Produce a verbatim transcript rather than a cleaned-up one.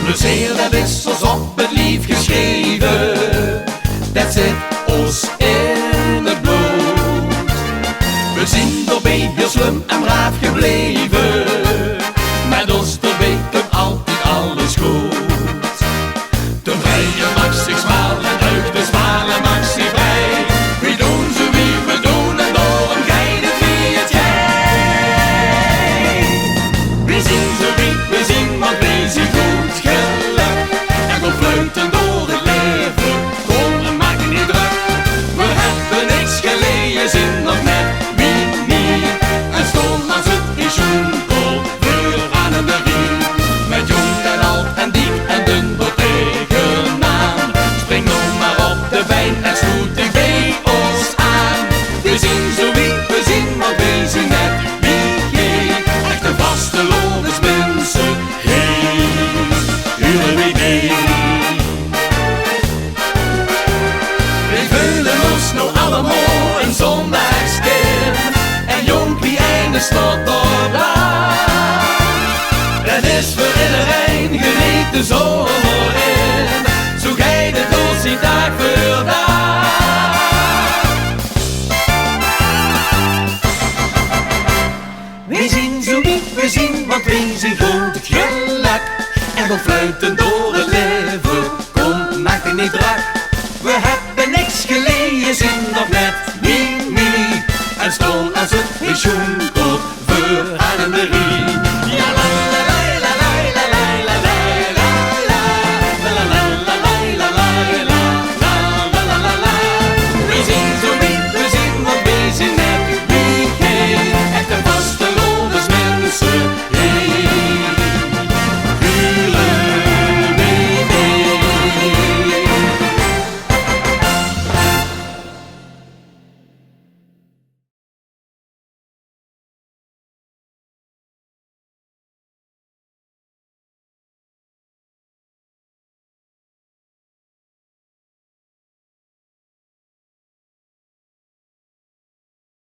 Plezeer, det is ós op 't lief gesjreve, det zit ós in 't blood. Veer zien d'r bie hieël slum en braaf gebleve, mit ós d'rbie kump altied alles good. De vrieje maak zich smaal en ouch de smale maak zich vrie. Veer doon zoe wie veer doon en daorum geit 't wie 't geit. Veer zien zoe wie veer zien, want veer zien good gelök. En veer fluite door 't laeve, kóm, maak dich neet drök. Veer höbbe niks geleje, zien nog net wie nie. En staon es 't is sjoen, kóm, veuraan in de rie. Mit jónk en aad en diek en dun d'r taengenaan. Spring noe mer op de bein en sloet dich bie ós aan. Veer zien zoe wie veer zien, want veer zien net wie geej. Echte vastelaovesminse, hey, huur wie mie. Veer veule ós noe allemaol ein zóndaagskind en jónk wie eine stotterblad. 't Is veur ederein, geneet de zomer in, zoe geit 't ós hie daag veur daag. Veer zien zoe wie veer zien, want veer zien good gelök. En veer fluite door 't laeve, kóm, maak dich neet drök.